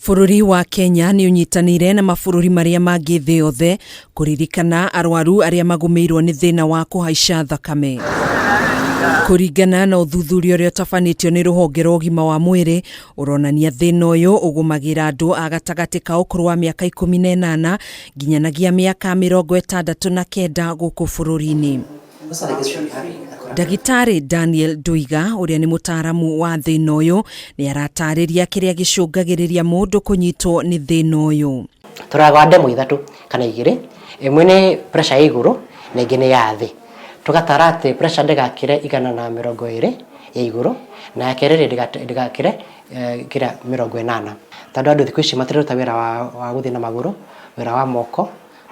Bũrũri wa Kenya nĩ ũnyitanĩire na mabũrũri marĩa mangĩ thĩ yothe kũririkana arwaru arĩa magũmĩirwo nĩ thĩna wa kũhaica thakame. Kũringana na ũthuthuria ũrĩa ũtabanĩtio nĩ rũhonge rwa ũgima wa mwĩrĩ ũronania thĩna ũyũ ũgũmagĩra andũ a gatagatĩ ka ũkũrũ wa mĩaka 18 nginyanagia mĩaka 69 gũkũ bũrũri-inĩ. Ndagĩtarĩ Daniel Nduiga ũrĩa nĩ mũtaaramu wa thĩna ũyũ nĩ aratarĩria kĩrĩa gĩcũngagĩrĩria mũndũ kũnyitwo nĩ thĩna ũyũ. Tũroraga ndemwa ithatũ kana igĩrĩ, ĩmwe nĩ pressure ya igũrũ na ĩngĩ nĩ ya thĩ. Tũgatara atĩ pressure ndĩgakĩre 120 ya igũrũ na ya kerĩ ndĩgakĩre kĩrĩa 80. Tondũ andũ thikũ ici matiraruta wĩra wa gũthiĩ na magũrũ, wĩra wa moko,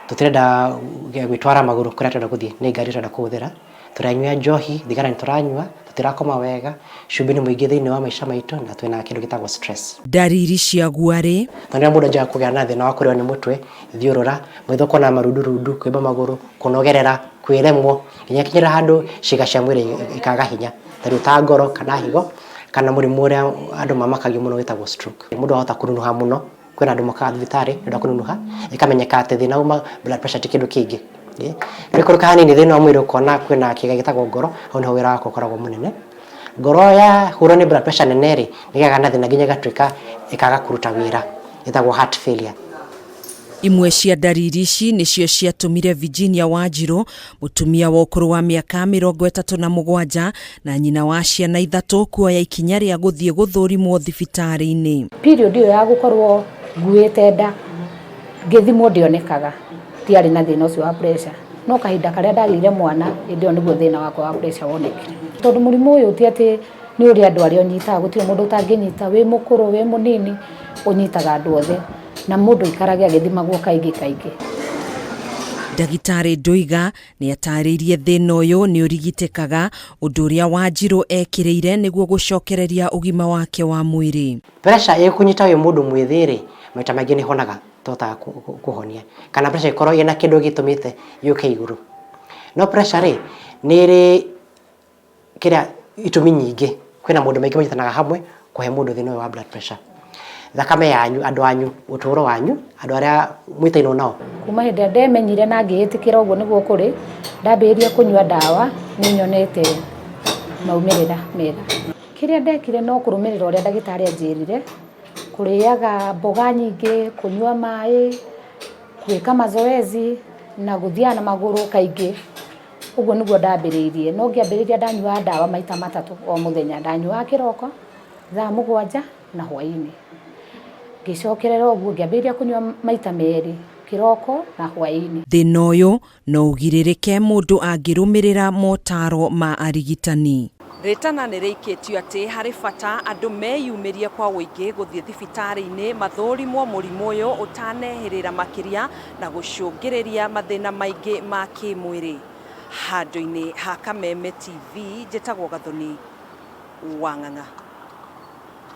tũtirenda gwĩtwara magũrũ kũrĩa tũrenda gũthiĩ nĩ ngari tũrenda kũhũthĩra, tũranyua njohi, thigara nĩ tũranyua, tũtirakoma wega, cumbĩ nĩ mũingĩ thĩinĩ wa maica maitũ na twĩna kĩndũ gĩtagwo stress. Ndariri ciaguo arĩ. Tondũ rĩrĩa mũndũ anjaga kũgĩa na thĩna wa kũrĩo nĩ mũtwe, thiũrũra, maitho kuona marundurundu, kũimba magũrũ, kũnogerera, kwĩremwo, nginya ĩkinyĩra handũ ciĩga cia mwĩrĩ ikaga hinya, ta rĩu ta ngoro kana higo, kana mũrimũ ũrĩa andũ mamakagio mũno wĩtagwo stroke. Mũndũ ahota kũnunuha mũno. Kwĩna andũ mokaga thibitarĩ nĩ ũndũ wa kũnunuha, ĩkamenyeka atĩ thĩna uma blood pressure ti kĩndũ kĩngĩ. Ũngĩikũrũka hanini thĩinĩ wa mwĩrĩ ũkona kwĩna kĩga gĩtagwo ngoro, hau nĩho wĩra wako ũkoragwo mũnene. Ngoro yahũrwo nĩ blood pressure nene rĩ, nĩ ĩgĩaga na thĩna nginya ĩgatuĩka ĩkaga kũruta wĩra, ĩtagwo heart failure. Imwe cia ndariri ici nĩcio ciatũmire Virginia Wanjiru, mũtumia wa ũkũrũ wa mĩaka 37 na nyina wa ciana ithatũ kuoya ikinya rĩa gũthiĩ gũthũrimwo thibitarĩ-inĩ. Period ĩyo ya gũkorwo nguĩte nda ngĩthimwo ndĩonekaga, ndiarĩ na thĩna ũcio wa pressure, no kahinda karĩa ndagĩire mwana hĩndĩ ĩyo nĩguo thĩna wakwa wa pressure wonekire. Tondũ mũrimũ ũyũ ti atĩ nĩ ũrĩa andũ arĩa ũnyitaga, gũtirĩ mũndũ ũtangĩnyita, wĩ mũkũrũ wĩ mũnini, ũnyitaga andũ othe. Na mũndũ aikarage agĩthimagwo kaingĩ kaingĩ. Ndagĩtarĩ Nduiga nĩ atarĩirie thĩna ũyũ nĩ ũrigitĩkaga, ũndũ ũrĩa Wanjirũ ekĩrĩire nĩguo gũcokereria ũgima wake wa mwĩrĩ. Pressure ĩgĩkũnyita wĩ mũndũ mwĩthĩ rĩ, maita maingĩ nĩ ĩhonaga, tũhotaga kũhonia. Kana pressure ĩkorwo ĩna kĩndũ gĩtũmĩte yũke igũrũ. No pressure rĩ, nĩ ĩrĩ kĩrĩa itũmi nyingĩ, kwĩna maũndũ maingĩ manyitanaga hamwe kũhe mũndũ thĩna ũyũ wa blood pressure. Thakame yanyu, andũ anyu, ũtũro wanyu, andũ arĩa mwĩtainwo nao. Kuma hĩndĩ ĩrĩa ndemenyire na ngĩĩtĩkĩra ũguo nĩguo kũrĩ, ndambĩrĩria kũnyua ndawa nĩ nyonete maumĩrĩra mega. Kĩrĩa ndekire no kũrũmĩrĩra ũrĩa ndagĩtarĩ anjĩrire, kũrĩaga mboga nyingĩ, kũnyua maĩ, gwĩka mazoezi na gũthiaga na magũrũ kaingĩ. Ũguo nĩguo ndambĩrĩirie, no ngĩambĩrĩria ndanyuaga ndawa maita matatũ o mũthenya, ndanyuaga kĩroko, thaa 7 na hwainĩ. Ngĩcokerera ũguo ngĩambĩrĩria kũnyua maita merĩ, kĩroko na hwainĩ. Thĩna ũyũ no ũgirĩrĩke mũndũ angĩrũmĩrĩra motaro ma arigitani. Rĩtana nĩ rĩikĩtio atĩ harĩ bata andũ meyumĩrie kwa ũingĩ gũthiĩ thibitarĩ-inĩ mathũrimwo mũrimũ ũyũ ũtanehĩrĩra makĩria na gũcũngĩrĩria mathĩna maingĩ ma kĩmwĩrĩ. Handũ-inĩ ha Kameme TV, njĩtagwo Gathoni Wang'ang'a.